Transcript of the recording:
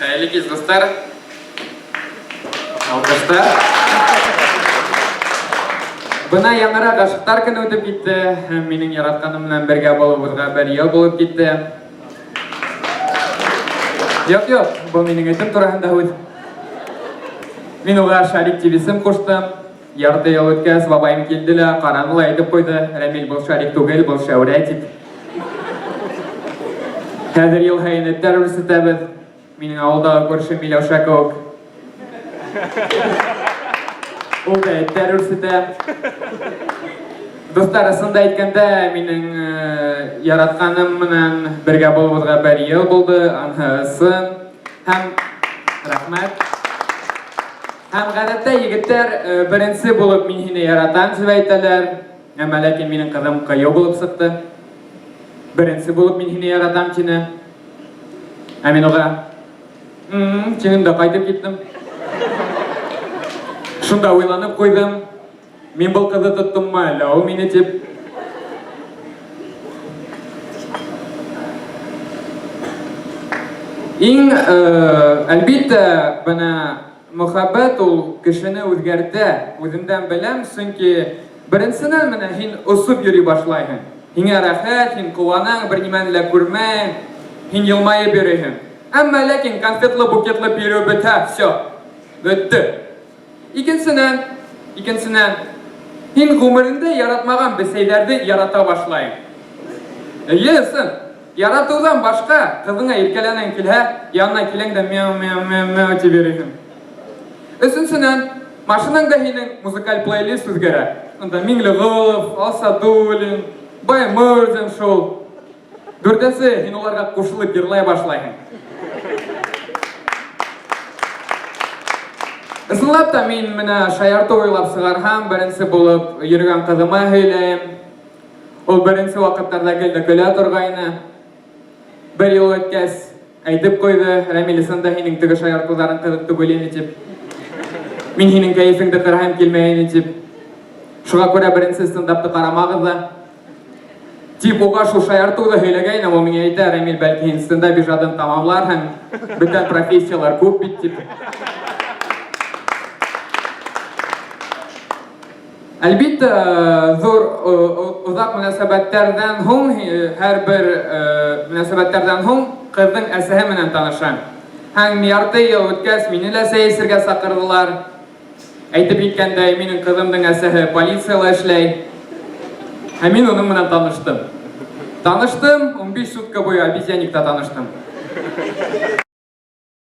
Хәерле кич, дуслар. Алкыштар. Бына яңыра гашыктар көне үтеп китте һәм минең яратканым белән бергә булуыбызга бер ел булып китте. Юк, юк, бу минең этем тураһында һүз. Мин уга Шарик дип исем куштым. Ярты ел үткәч, бабаем килде лә, караны ла әйтеп куйды, Рәмил, был Шарик түгел, был Шәүрә дип. Хәзер ел һаен этләр үрчетәбез. Минең авылдагы күршем Миләүшә кеүек. Ул да этләр үрчетә. Дуслар, ысында әйткәндә, минең яратканым белән бергә булуыбызга бер ел булды, анысы ысын. Һәм рәхмәт. Һәм гадәттә егетләр беренче булып мин һине яратам дип әйтәләр. Әмма ләкин минем кызым кыю булып чыкты. Беренче булып мин һине яратам тине. Ә мин уга тинем дә кайтып киттем. Шунда уйланып куйдым. Мин был кызы тоттыммы әллә ул мине дип. Иң, әлбиттә, менә мөхәббәт ул кешене үзгәртә. Үземдән беләм, чөнки беренченнән менә һин осып йөри башлайһың. Һиңә рәхәт, һин куанаң, бернимәне лә күрмәйең, һин елмаеп йөрийһең. Әмма ләкин конфетлы-букетлы йөрү бетә, всё, бетте. Икенченән, икенченән, һин гомереңдә яратмаган бесәйләрне ярата башлайың. Әйе, ысын. Яратудан башка, кызыңа иркәләнәң килһә, янына киләң дә мяу-мяу-мяу-мяу дип йөрисең. Өченченән, машинаңда һинең музыкаль плейлист үзгәрә. Анда Миңлеголов, Асадуллин, Баймурзин шул. Дүртенче, һин уларга кушылып йырлай башлайһың. Ысынлап та мин менә шаярту уйлап чыгарһам, беренче булып йөргән кызыма һөйләем. Ул беренче вакытларда гел дә көлә торгайны. Бер ел үткәч, әйтеп куйды, Рәмил, ысында һинең теге шаяртуларың кызык түгел ине дип. Мин һинең кәефеңде кырһам килмәй ине дип. Шуңа күрә беренче стендапты карамагыз да. Тип уга шул шаяртуны һөйләгәйнем, ул миңа әйтә, Рәмил, бәлки һин стендап иҗадын тамамларһың, бүтән профессияләр күп бит дип. Әлбиттә, зур озак мөнәсәбәтләрдән һуң, һәрбер мөнәсәбәтләрдән һуң кызның әсәһе менән танышам. Һәм ярты ел үткәч, мине лә сәй эчергә чакырдылар. Әйтеп киткәндәй, минем кызымның әсәһе полициялә эшләй. Һәм мин уның менән таныштым. Таныштым, 15 сутка буе обезьянникта таныштым.